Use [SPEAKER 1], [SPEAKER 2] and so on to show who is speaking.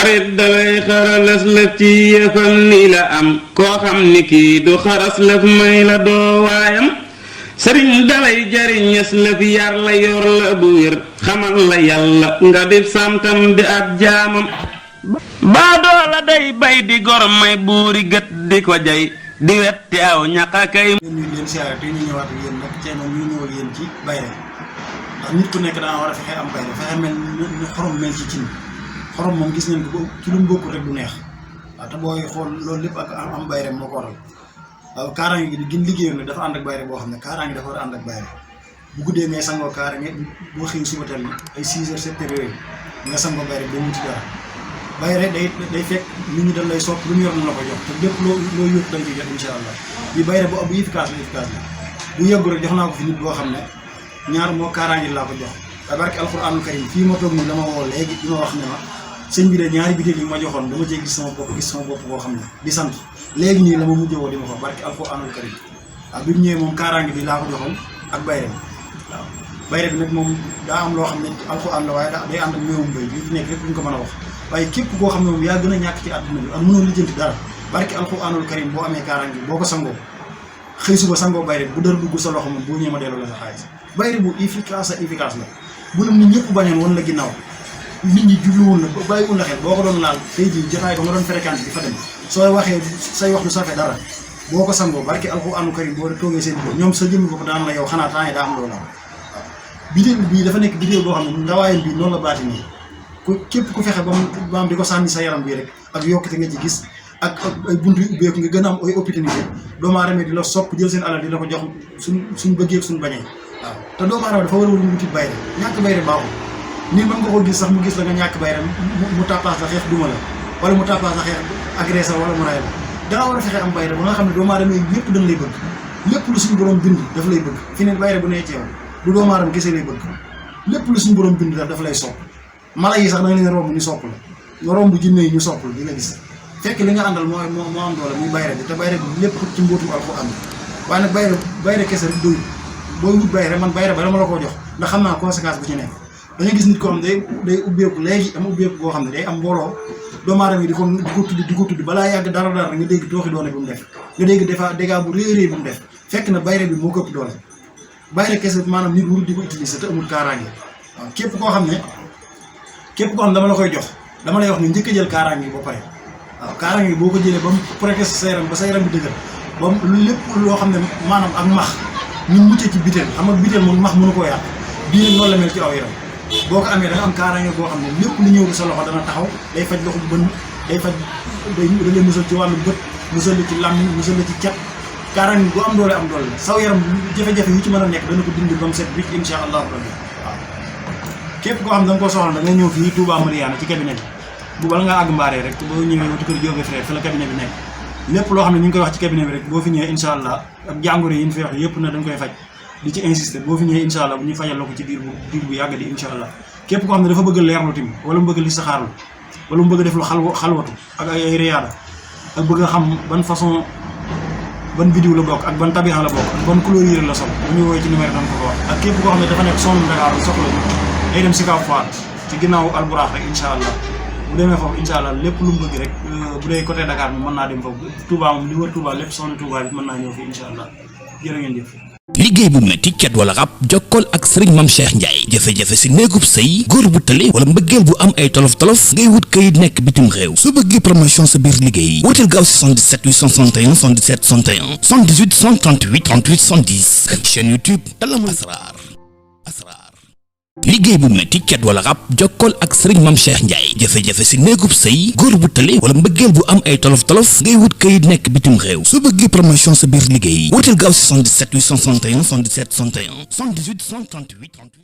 [SPEAKER 1] xarit dalay xaralas lëf ci yëfam ni la am koo xam ni kii du xaras lëf may la doo waayam sëriñ dalay jariñes lëf yar la yor la bu wér xamal la yàlla nga def santam di ab jaamam baadoo la day bay di gor may buuri gët di ko jay di wetti aw ñaqa kay
[SPEAKER 2] ñu leen siyaare te ñu ñëwaat ak yéen nag tey moom ñu ñëw ak yéen ci bayre ndax nit ku nekk daa war a fexe am bayre fexe mel ni xorom mel ci cin xorom moom gis nañ ko ci lu mu bokk rek du neex waaw te booy xool loolu lépp ak am bayre moo ko waral waaw kaaraange gi gin liggéeyoon ne dafa ànd ak bayre boo xam ne kaaraange dafa war a ànd ak bayre bu guddee ngay sangoo kaaraange boo xëy suba teel ay 6 heures 7 heures yooyu nga sangoo bayre doo muti dara bayre day fekk nit ñi dañ lay sopp lu ñu yor la ko jox te lépp loo yóbbu dañ ci jot insha allah bi bayre bu efficace la bu yeggu rek jox naa ko fi nit boo xam ne ñaar moo kaaraange laa ko jox barke alxuraanul karim fii ma toog nii dama woo léegi di ma wax ne ma sëñ bi de ñaari bitéel yi ma joxoon dama cee gis sama bopp boo xam ne di sant léegi nii la ma mujj woo di ma ko barke alxuraanul karim waaw bi mu ñëwee moom kaaraange bi laa ko joxoon ak bayre bi waaw bayre bi nag moom daa am loo xam ne alxuraan la waaye day ànd ak méewum bay bi fi nekk rek duñ ko mën a wax waaye képp koo xam ne moom yaa gën a ñàkk ci àdduna bi ak mënoo lijjanti dara barke alxuraanul karim boo amee kaaraange boo ko sangoo xëy suba sangoo bayre bu dara dugg sa loxo moom boo ñëwee ma delloo la sa xaalis bayre bu efficace la bu nit ñëpp bañoon woon la ginnaaw nit ñi jubluwul la bàyyiwul la xel boo ko doon laal tey jii jotaay ba nga doon fréquenté di fa dem sooy waxee say wax du safee dara boo ko sangoo barke alxuraanu karim boo toogee seen biir ñoom sa jëmmi bopp daan la yow xanaa temps yi daa am loolu waaw bidéel bii dafa nekk bidéel boo xam ne ndawaayam bii noonu la baati nii ku képp ku fexe ba am di ko sànni sa yaram bii rek ak yokkute nga ci gis ak ay buntu yu ubbeeku nga gën a am ay opportunité doomu aadama di la sopp jël seen alal di la ko jox suñ bëggee ak suñ bañee waaw te doomu aadama dafa war a wut wuti bayre ñàkk bayre baaxul nii mën nga ko gis sax mu gis la nga ñàkk bayre mu tàppaas la xeex duma la wala mu tàppaas la xeex agressé wala mu ray la dangaa war a fexe am bayre ba nga xam ne doomu aadama yi yëpp dañ lay bëgg lépp lu suñu borom bind dafa lay bëgg fi ne bayre bu nee ci yow du doomu aadama kese lay bëgg lépp lu suñu borom bind dafa lay sopp mala yi sax da nga leen romb ñu sopp la nga romb jinne yi ñu sopp la di la gis fekk li nga àndal moo am doole muy bayre bi te bayre bi lépp ci mbóotum alxuraan waaye nag bayre kese rek doy booy wut bayre man bayre ba dama la koo jox ndax xam naa conséquence bu ci nekk dañuy gis nit ko xam day ubbeeku léegi am ubbeeku boo xam ne day am mbooloo doomu aadama yi di ko tudd balaa yàgg dara nga dégg tooxi doone bu mu def nga dégg defa dégâts bu réerée bu mu def fekk na bayre bi moo ko ëpp doole bayre kese maanaam nit wurul di ko utiliser te amul kaaraange waaw képp koo xam ne dama la koy jox dama lay wax ni njëkk a jël kaaraange ba pare waaw kaaraange gi boo ko jëlee ba mu protège sa yaram ba sa yaram bi dëgër ba lépp loo xam ne maanaam ak max ñu muccee ci biteel xam nga biteel moom max mënu koo yàq bii nag noonu la mel ci aw yaram boo ko amee da nga am kaaraange boo xam ne lépp lu ñëw sa loxo dana taxaw day faj loxo bën day lay musal ci wàllu bët musal la ci làmmiñ musal la ci cat kaaraange bu am doole la saw yaram jafe-jafe yu ci mën a nekk dana ko dindi ba mu set bi insha allahu rabbi waaw képp koo xam ne da nga koo soxla da nga ñëw fii Touba Mariana ci cabinet bi bu bala ngaa àgg mbaaree rek boo ñëwee wuti kër Jóobe frère fi la cabinet bi nekk lépp loo xam ne ñu ngi koy wax ci cabinet bi rek boo fi ñëwee incha allah ak jàngoro yi ñu fi wax yëpp na dañ koy faj di ci insister boo fi ñëwee incha allah bu ñu fajal la ko ci diir bu yàgg di incha allah képp koo xam ne dafa bëgg leerlu tim wala mu bëgg li saxaarlu wala mu bëgg def lu xalwatu ak ay riyaada ak bëgg a xam ban façon ban vidéo la bokk ak ban tabixa la bokk ak ban couleur yére la sol bu ñu woowee ci numéro dañ ko wax ak képp koo xam ne dafa nekk sonn Dakar soxla day dem si kaw Foire ci ginnaaw alburaax rek incha allah bu demee foofu incha allah lépp lu mu bëgg rek bu dee côté Dakar bi mën naa dem foofu Touba moom li wër Touba lépp soxna Touba bi mën naa ñëw fii incha allah jërë ngeen jëf.
[SPEAKER 3] liggéey bu metti cat wala rab jokkool ak sëriñ Mame Cheikh Ndiaye jafe-jafe si néegub sëy góor bu tële wala mbëggeel bu am ay tolof-tolof ngay wut kayit nekk bitim réew su bëggee promotion sa biir liggéey wuteel gaaw 77 861 77 61 78 138 38 110 chaîne YouTube Talamul Asrar liggéey bu metti cat wala rab jokkool ak sëriñ Mame Cheikh Ndiaye jafe-jafe si néegub sëy góor bu tële wala mbëggeel bu am ay tolof-tolof ngay wut kayit nekk bitim réew su bëggee promotion sa biir liggéey wuteel gaaw 77 861 77 61 78 138 38